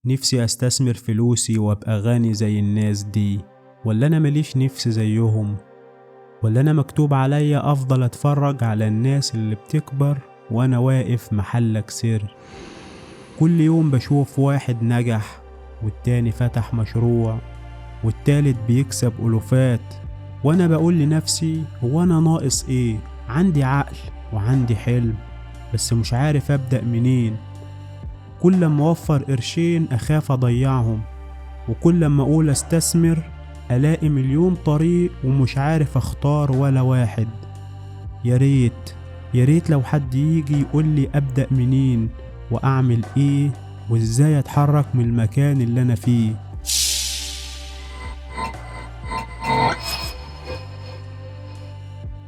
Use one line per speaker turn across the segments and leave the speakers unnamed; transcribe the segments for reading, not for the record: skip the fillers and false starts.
نفسي أستثمر فلوسي وأبقى غني زي الناس دي، ولا أنا ماليش نفس زيهم؟ ولا أنا مكتوب عليا أفضل أتفرج على الناس اللي بتكبر وأنا واقف محلك سر؟ كل يوم بشوف واحد نجح، والتاني فتح مشروع، والتالت بيكسب ألوفات، وأنا بقول لنفسي هو أنا ناقص إيه؟ عندي عقل وعندي حلم، بس مش عارف أبدأ منين. كل ما أوفر قرشين أخاف أضيعهم، وكل ما أقول أستثمر ألاقي مليون طريق ومش عارف أختار ولا واحد. ياريت ياريت لو حد يجي يقولي أبدأ منين وأعمل إيه وإزاي أتحرك من المكان اللي أنا فيه.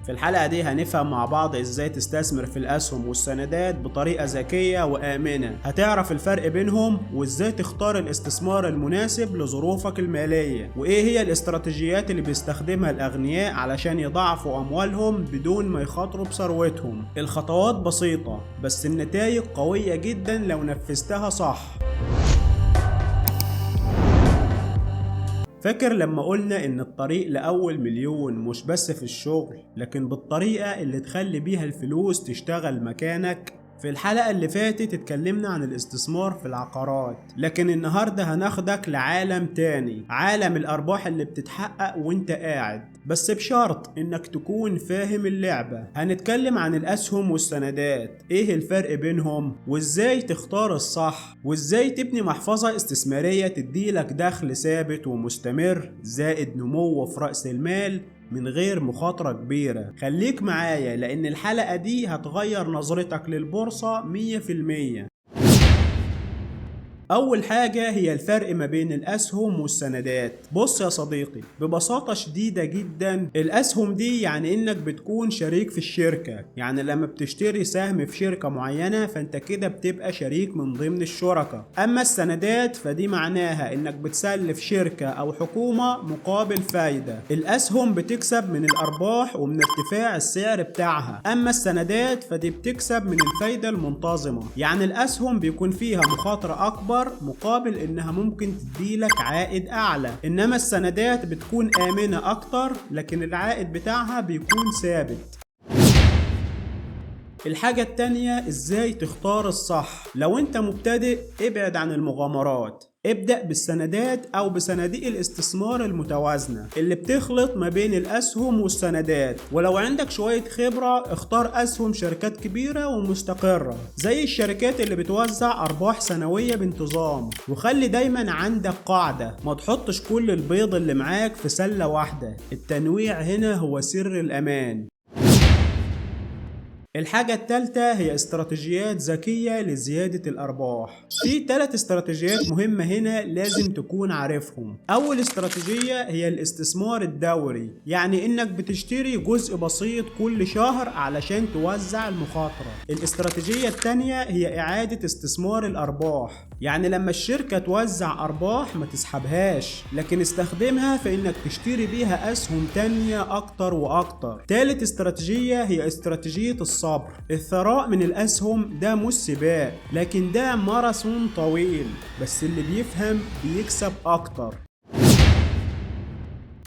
في الحلقة دي هنفهم مع بعض ازاي تستثمر في الاسهم والسندات بطريقة ذكية وآمنة. هتعرف الفرق بينهم وازاي تختار الاستثمار المناسب لظروفك المالية، وايه هي الاستراتيجيات اللي بيستخدمها الاغنياء علشان يضاعفوا اموالهم بدون ما يخاطروا بثروتهم. الخطوات بسيطة بس النتائج قوية جدا لو نفذتها صح. فاكر لما قلنا إن الطريق لأول مليون مش بس في الشغل، لكن بالطريقة اللي تخلي بيها الفلوس تشتغل مكانك؟ في الحلقة اللي فاتت اتكلمنا عن الاستثمار في العقارات، لكن النهاردة هناخدك لعالم تاني، عالم الأرباح اللي بتتحقق وانت قاعد، بس بشرط انك تكون فاهم اللعبة. هنتكلم عن الأسهم والسندات، ايه الفرق بينهم وازاي تختار الصح، وازاي تبني محفظة استثمارية تديلك دخل ثابت ومستمر زائد نمو في رأس المال من غير مخاطرة كبيرة. خليك معايا لأن الحلقة دي هتغير نظرتك للبورصة 100%. أول حاجة هي الفرق ما بين الأسهم والسندات. بص يا صديقي، ببساطة شديدة جدا، الأسهم دي يعني إنك بتكون شريك في الشركة، يعني لما بتشتري سهم في شركة معينة فأنت كده بتبقى شريك من ضمن الشركاء. أما السندات فدي معناها إنك بتسلف شركة أو حكومة مقابل فايدة. الأسهم بتكسب من الأرباح ومن ارتفاع السعر بتاعها، أما السندات فدي بتكسب من الفايدة المنتظمة. يعني الأسهم بيكون فيها مخاطرة أكبر مقابل انها ممكن تديلك عائد اعلى، انما السندات بتكون امنة اكتر لكن العائد بتاعها بيكون ثابت. الحاجة التانية ازاي تختار الصح. لو انت مبتدئ ابعد عن المغامرات، ابدأ بالسندات او بصناديق الاستثمار المتوازنة اللي بتخلط ما بين الاسهم والسندات. ولو عندك شوية خبرة اختار اسهم شركات كبيرة ومستقرة زي الشركات اللي بتوزع ارباح سنوية بانتظام. وخلي دايما عندك قاعدة، ما تحطش كل البيض اللي معاك في سلة واحدة، التنويع هنا هو سر الامان. الحاجة الثالثة هي استراتيجيات ذكية لزيادة الأرباح. في 3 استراتيجيات مهمة هنا لازم تكون عارفهم. أول استراتيجية هي الاستثمار الدوري، يعني إنك بتشتري جزء بسيط كل شهر علشان توزع المخاطرة. الاستراتيجية الثانية هي إعادة استثمار الأرباح، يعني لما الشركة توزع أرباح ما تسحبهاش، لكن استخدمها في إنك تشتري بيها أسهم تانية أكتر وأكتر. ثالث استراتيجية هي استراتيجية الصبر. الثراء من الأسهم ده مش سباق، لكن ده ماراثون طويل، بس اللي بيفهم بيكسب أكتر.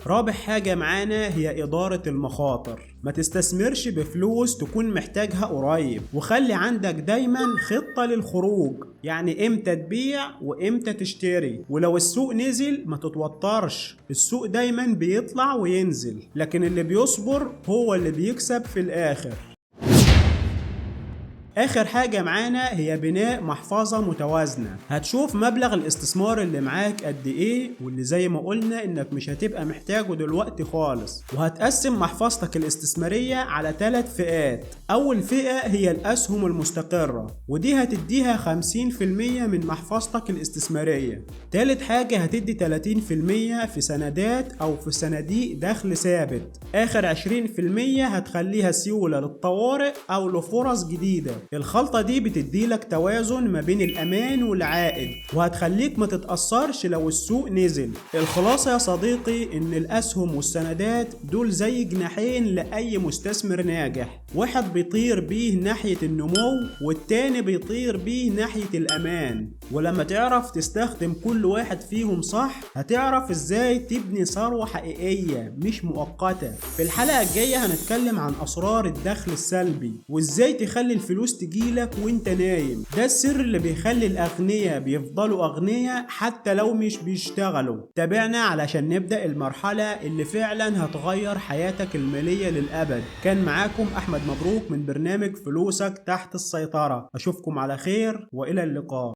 رابع حاجة معانا هي إدارة المخاطر. ما تستثمرش بفلوس تكون محتاجها قريب، وخلي عندك دايما خطة للخروج، يعني امتى تبيع وامتى تشتري. ولو السوق نزل ما تتوترش، السوق دايما بيطلع وينزل، لكن اللي بيصبر هو اللي بيكسب في الآخر. آخر حاجة معانا هي بناء محفظة متوازنة. هتشوف مبلغ الاستثمار اللي معاك قد ايه، واللي زي ما قلنا انك مش هتبقى محتاجه دلوقتي خالص، وهتقسم محفظتك الاستثمارية على 3 فئات. أول فئة هي الأسهم المستقرة، ودي هتديها 50% من محفظتك الاستثمارية. تالت حاجة هتدي 30% في سندات أو في صناديق دخل ثابت. آخر 20% هتخليها سيولة للطوارئ أو لفرص جديدة. الخلطة دي بتديلك توازن ما بين الأمان والعائد، وهتخليك ما تتأثرش لو السوق نزل. الخلاصة يا صديقي إن الأسهم والسندات دول زي جناحين لأي مستثمر ناجح. واحد بيطير بيه ناحية النمو، والتاني بيطير بيه ناحية الأمان. ولما تعرف تستخدم كل واحد فيهم صح، هتعرف ازاي تبني ثروة حقيقية مش مؤقتة. في الحلقة الجاية هنتكلم عن أسرار الدخل السلبي، وازاي تخلي الفلوس تجيلك وانت نايم. ده السر اللي بيخلي الأغنياء بيفضلوا أغنياء حتى لو مش بيشتغلوا. تابعنا علشان نبدأ المرحلة اللي فعلا هتغير حياتك المالية للأبد. كان معاكم أحمد مبروك من برنامج فلوسك تحت السيطرة. أشوفكم على خير وإلى اللقاء.